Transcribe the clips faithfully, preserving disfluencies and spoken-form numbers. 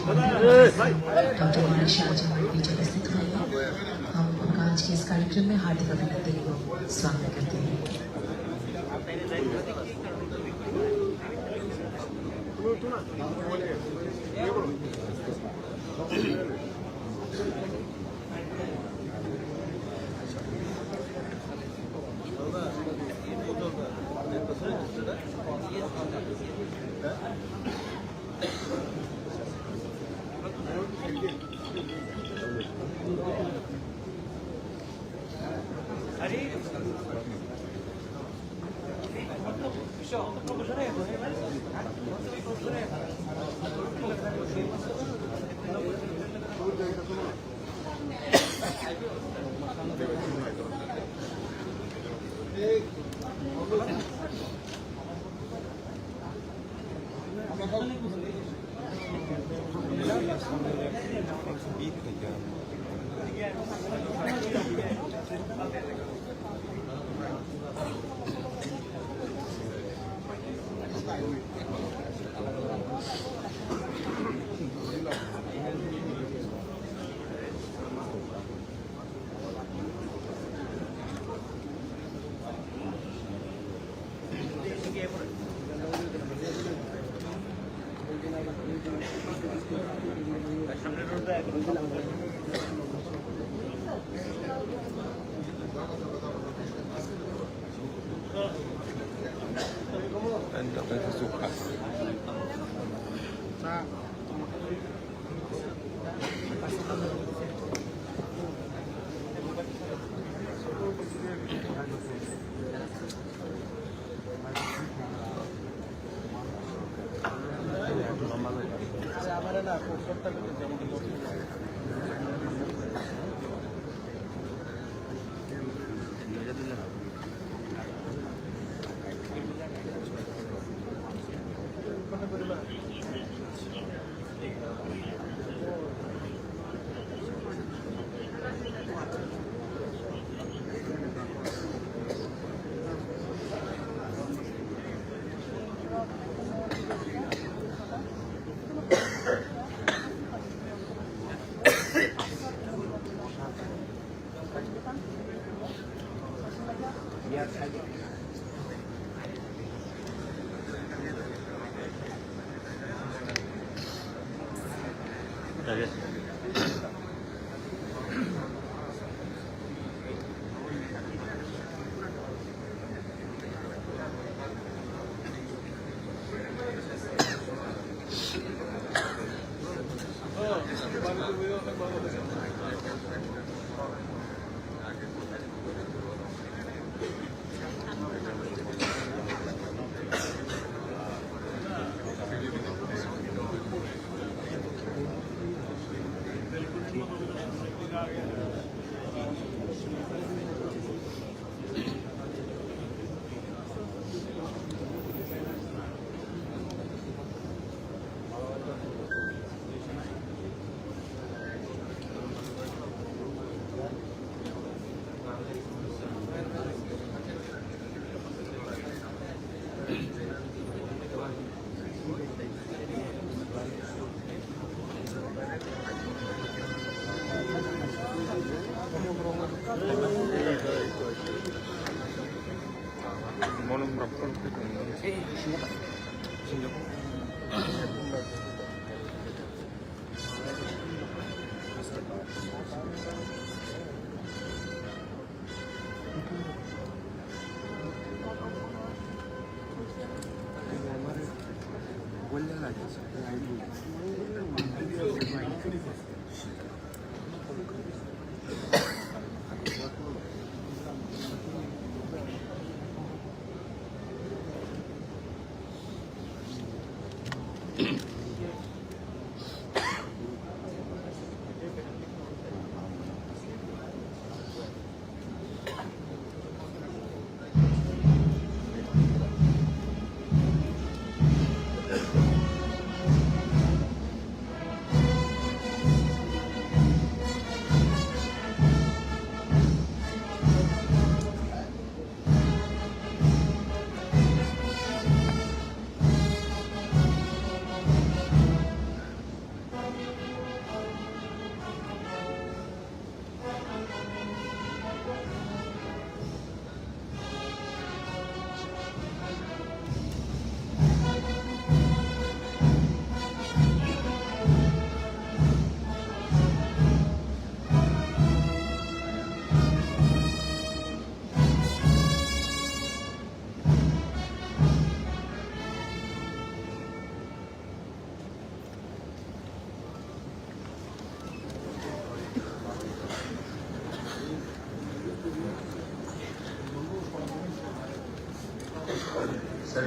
डॉक्टर मानिक शाह जी हमारे बीच उपस्थित हुए हैं। हम उनका आज के इस कार्यक्रम में हार्दिक अभिनंदन एवं स्वागत करते हैं।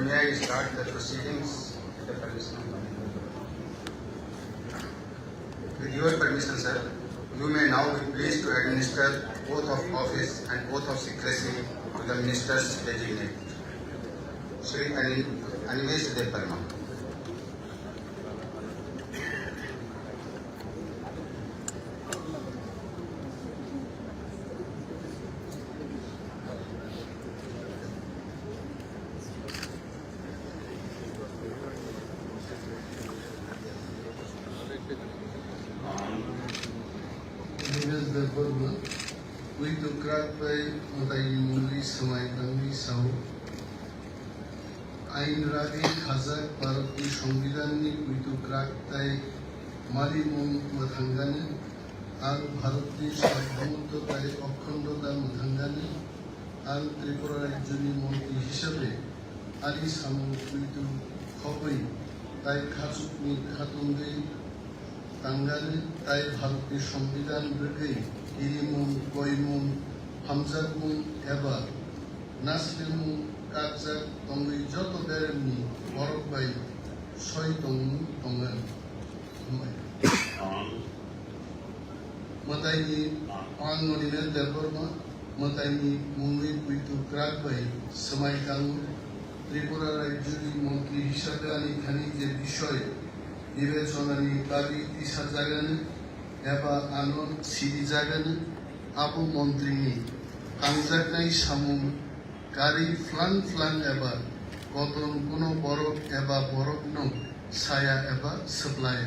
May I start the proceedings with the permission of the With your permission, sir, you may now be pleased to administer oath of office and oath of secrecy to the ministers designate. Shri Ani-, Animesh Debbarma. Dinesh Debbarma, Puitokrak bai mwtaini mungwi swmai tangwi sao. Ain ragwi khajak Bharatni Songbidanni puitokrak tai manimung mwthangani, ang Bharatni Sarbomoto tai Okhondo ta mwthangani, ang Tripura Rajyoni montri hisabe ani samung puitu khobwi tai khachukni khatungwi tangani tai Bharatni Songbidan rwgwi kirimung, koimung, hamjakmung eba nasremung kakjak tongwi joto beremni borok bai soi tongmung tongani. Mwtaini ang Nolinet Debbarma, mwtaini mungwi puitu kwrak bai swmai tango. Tripura Rajyoni montri hisabe ani thani je bisoi bibechonani bagwi tisajagani eba ano sirijagani, abo montrini tangjaknai samung kari phlang phlang eba koton kuno borok eba borokno saya eba swplai.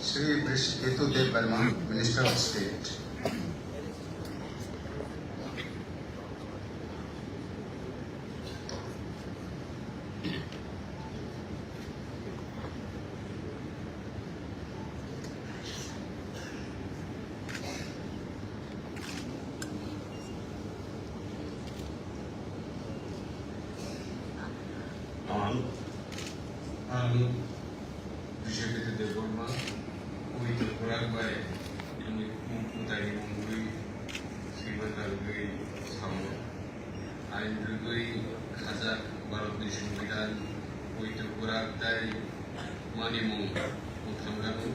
Shri Brishaketu Debbarma, Minister of State. Ang, ang Bishopito Debbarma, Puitokrak bai, ang Mutai mungwi, Srimata rwgwi, Samo. Ain rwgwi khajak Bharatni Songbidan, Puitokrak tai manimung mwthangjago.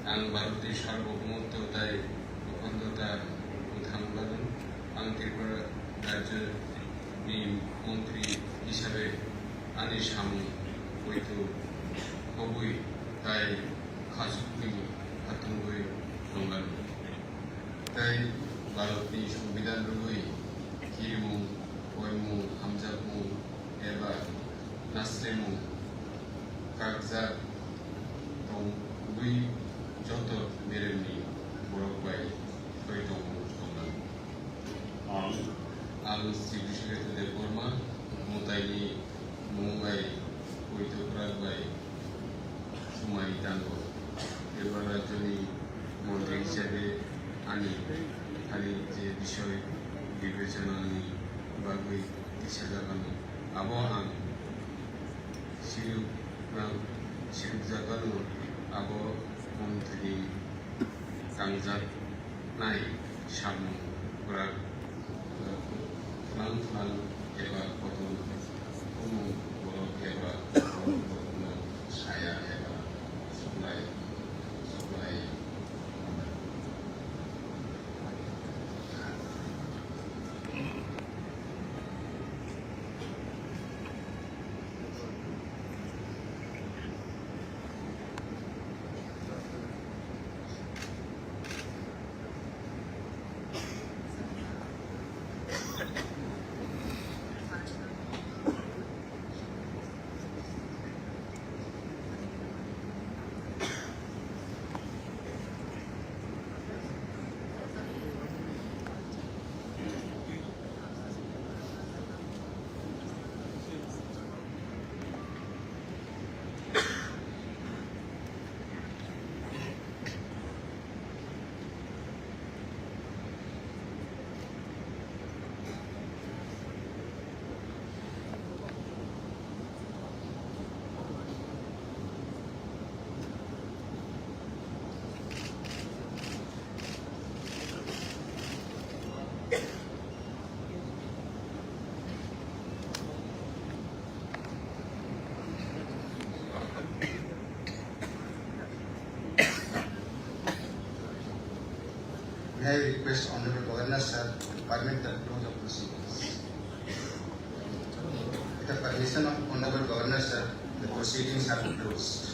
Ang Bharatni Sarbobomoto tai Okhondo ta mwthangjago. Ang Tripura Rajyoni montri hisabe ani samung poito khobwi tai khachukni khatungwi tongjago. Tei Bharatni Songbidan rwgwi kirimung, koimung, hamjakmung eba nasremung kakjak tongwi joto beremni borok bai soi tongmung tongjago. Ang, ang Sri Bishnu Debbarma, Mwtaini mung bai, Puitokrak bai, Sumai tango. Tripura Rajyoni montri hisabe ani, ani je bisoi bibechanani bagwi tisajagano. Abo ang siruk, ang sirukjagano abo montri tangjaknai samung kwrak. Phlang phlang eba kotor, kumu borok eba borok borokno saya eba suklai, suklai. I request Honorable Governor sir to permit the close of proceedings. With the permission of Honorable Governor sir, the proceedings have been closed.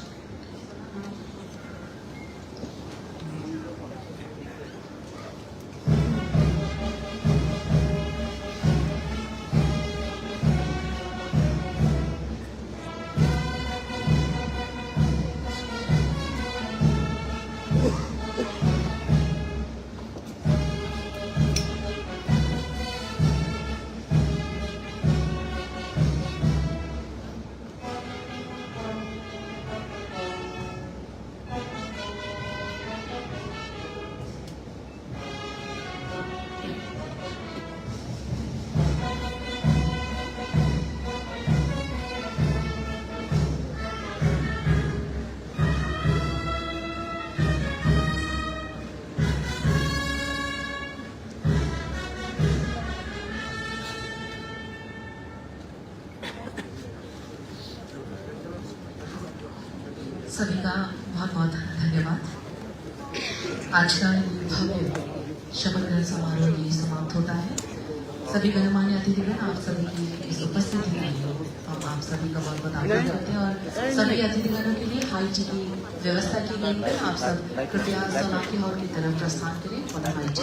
सभी का बहुत बहुत धन्यवाद। आज का ये भव्य शपथ ग्रहण समारोह ये समाप्त होता है। सभी गणमान्य अतिथिगण, आप सभी की इस उपस्थिति के लिए हम आप सभी का बहुत बहुत आभार करते हैं और सभी अतिथिगणों के लिए हाई टी की व्यवस्था की गई है। आप सब कृपया सोलांकी हॉल की तरफ प्रस्थान करें। पुनः high tea.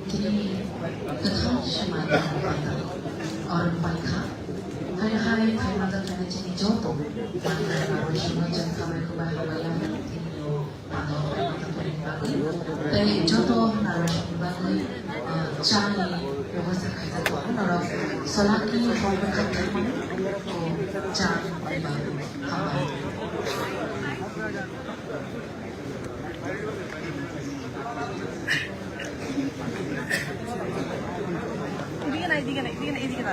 Tini kwthang swnamjak panda oro paikha. Hai hai khaimajak nai chini joto nang nang nang swnamjak khamai khubai hambai ya tini o panda o paimajak nai bagwi. Tei joto nang nang bagwi, ah, chani bebosta khaijak tongo norok Solaki hor bwkhak khaimani o cha hambai. এদিকে না, এদিকে না, এদিকে না, এদিকে না।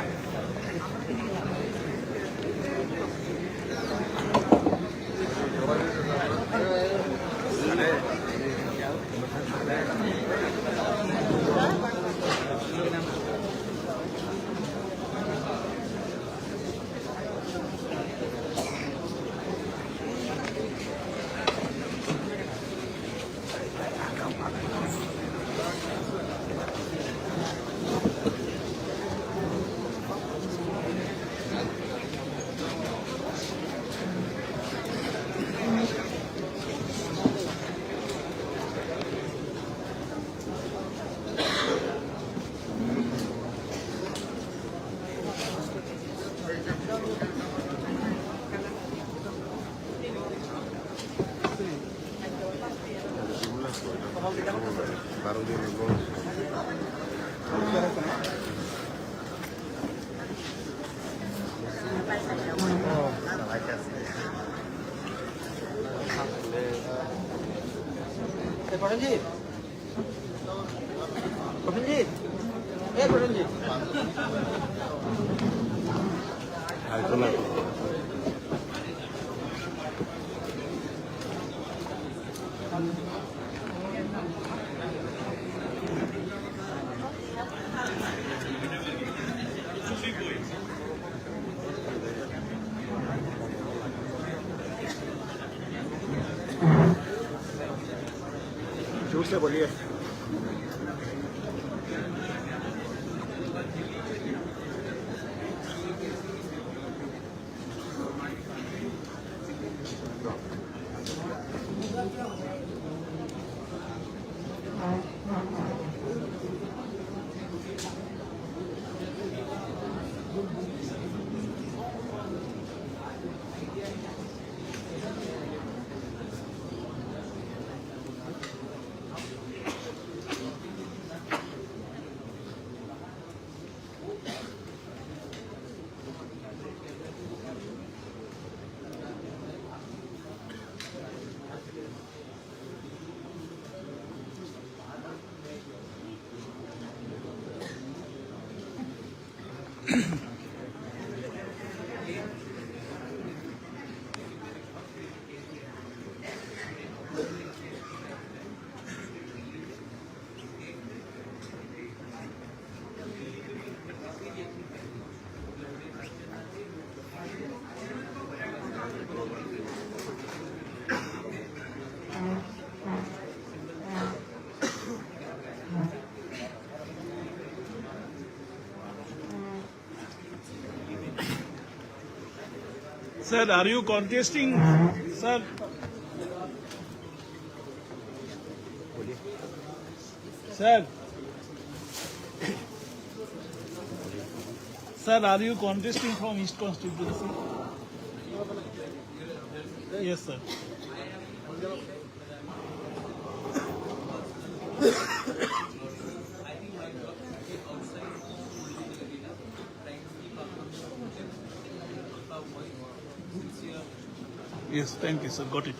जोर से बोलिए। Sir, are you contesting? Sir. Sir. Sir, are you contesting from East constituency? Yes, sir. Yes, thank you, sir. Got it.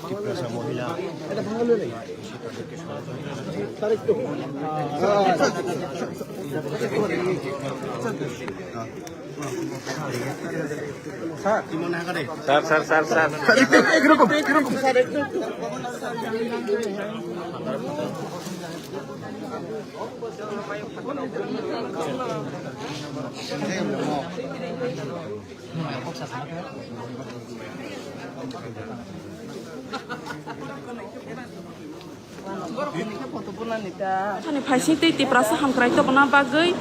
Tiprasa mohila. Sir, sir, sir, sir. Ani phaising tei Tiprasa hamkrai tongna bagwi.